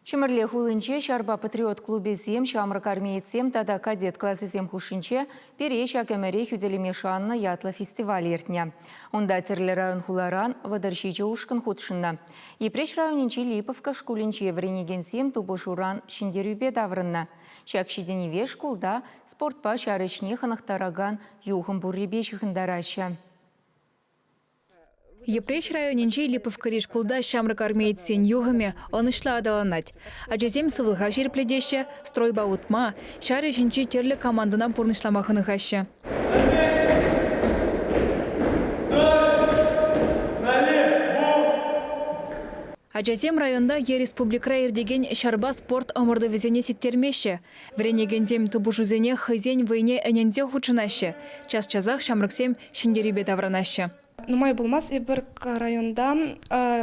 Ҫӗмӗрле хулинче ҫарпа патриот клубӗсем, ҫамрӑк армеецсем тата кадет класӗсем хушшинче Пире ҫак ӗмӗре хӳтӗлеме шаннӑ ятлӑ фестиваль иртнӗ. Унта тӗрлӗ район-хуларан 37 ушкӑн хутшӑннӑ. Йӗпреҫ районӗнчи Липовка шкулӗнче вӗренекенсем тупӑшуран ҫӗнтерӳпе таврӑннӑ. Ҫак ҫитӗнӗве шкулта спортпа ҫар ӗҫне хӑнӑхтаракан юхӑм пуррипе ҫыхӑнтараҫҫӗ. Йӗпреҫ районӗнчи Липовкӑри шкулта ҫамрӑк армеецсен юхӑмӗ ӑнӑҫлӑ аталанать. Ачасем сывлӑха ҫирӗплетеҫҫӗ, стройпа утма, ҫар ӗҫӗнчи тӗрлӗ командӑна пурнӑҫлама хӑнӑхаҫҫӗ. Ачасем районта е республикӑра иртекен ҫарпа спорт ӑмӑртӑвӗсене сиктермеҫҫӗ. Вӗренекенсем тупӑшусене хӑйсен вӑйне ӗненсе хутшӑнаҫҫӗ. Час-часах ҫамрӑксем ҫӗнтерӳпе таврӑнаҫҫӗ. Нумай пулмасть эпир районта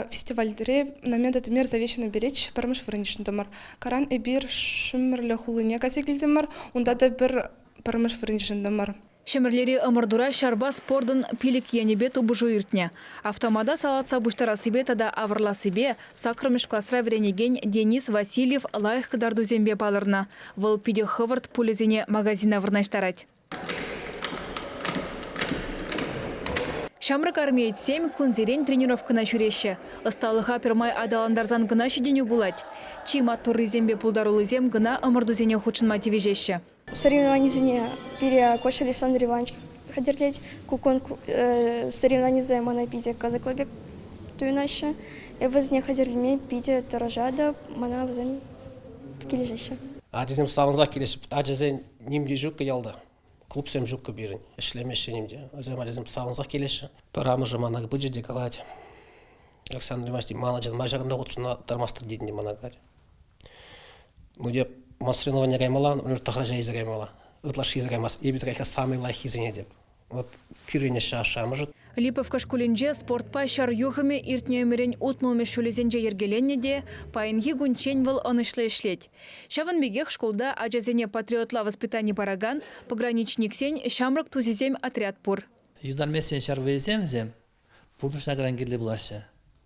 фестивальре «На метод мер завещанный беречь» пӗрремӗш вырӑн йышӑнтӑмӑр. Кайран эпир Шӗмӗрле хулине кайса килтӗмӗр, унта та пӗр пӗрремӗш вырӑн йышӑнтӑмӑр. Ҫӗмӗрлери ӑмӑртура ҫарпа спортӑн пилӗк енӗпе тупӑшу иртнӗ. Автомата салатса пуҫтарассипе тата авӑрлассипе саккӑрмӗш класра вӗренекен Денис Васильев лайӑх кӑтартусемпе палӑрнӑ. Вӑл питӗ хӑвӑрт пульӑсене магазина вырнаҫтарать. Ҫамрӑк армеецсем кунсерен тренировкӑна ҫӳреҫҫӗ. Ӑсталӑха пӗрмай аталантарсан кӑна ҫитӗнӳ пулать. Чи маттуррисемпе пултаруллисем кӑна ӑмӑртусене хутшӑнма тивӗҫеҫҫӗ. Соревнованисене пире Кош Александр Иванович хатӗрлет. Ку соревнованисем мана питӗ кӑсӑклӑ пек туйӑнаҫҫӗ. Эпӗ вӗсене хатӗрлеме питӗ тӑрӑшатӑп, мана вӗсем килӗшеҫҫӗ. Ачасем савӑнсах килеҫҫӗ. Ачасен ним те ҫуккӑ ялта. Клубсем ҫуккӑ пирӗн. Ӗҫлемеҫҫӗ ним те. Вӗсем ачасем савӑнсах килеҫҫӗ. Пӗр амӑшӗ мана пычӗ те калать. Александр Иванович, ман ачан ма ҫакӑнта хутшӑнтармастӑр тетӗн мана калать. Ну, деп соревнование каймалла, например, тӑхӑрҫа илсе каймалла. Ытлашши илсе каймасть. Эпир кайка самый лайӑххисене деп. Вот кӳренеҫҫӗ ашшӗ-амӑшӗ. Липовка шкулӗнче спортпа ҫар юхӑмӗ иртнӗ ӗмӗрӗн утмӑлмӗш ҫулӗсенче йӗркеленнӗ те паянхи кунччен вӑл ӑнӑҫлӑ ӗҫлет. Ҫавӑн пекех шкулта ачасене патриотла воспитани паракан пограничниксен ҫамрӑк тусӗсем отряд пур. Юнармейсен ҫар вӑйӗсем вӗсем пурнӑҫна кӑран кирлӗ пулаҫҫӗ.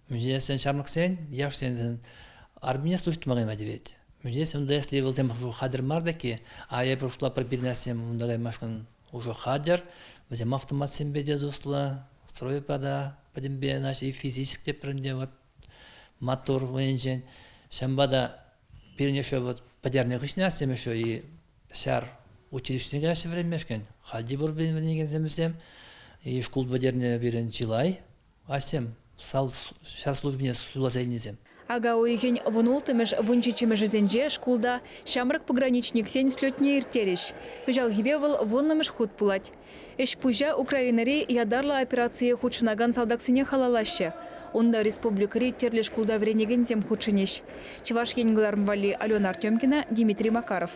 Мӗншӗн ҫамрӑксен, яшсен армине служить тума кайма тивет. Мӗншӗн унта если вӗсем хатӗр мар таки, а эпир шутлатпӑр пирӗн унта каймашкӑн уже хатӗр, вӗсем автоматсемпе те туслӑ, стройпа та пӗтӗмпе, значит, и физически те пӗринте вот маттур вӑйӗнчен. Ҫавӑнпа та пирӗн еще вот пӗтернӗ хыҫҫӑн асем еще и ҫар училищине каяҫҫӗ вӗренмешкӗн. Халь те пур вӗренекенсем вӗсем. И шкул пӗтернӗ пирӗн чылай ачсем, ҫар службине суйласа илнисем. Ака уйӑхӗн вунулттӑмӗш, вунҫиччӗмӗшӗсенче шкулта ҫамрӑк пограничниксен слетне ирттерӗҫ. Кӑҫалхипе вӑл вуннӑмӗш хут пулать. Ӗҫ-пуҫа Украинӑри ятарлӑ операцие хутшӑнакан салтаксене халаллаҫҫӗ. Унта республикӑри тӗрлӗ шкулта вӗренекенсем хутшӑнӗҫ. Чӑваш Ен кӑларӑм валли Алена Артемкина, Дмитрий Макаров.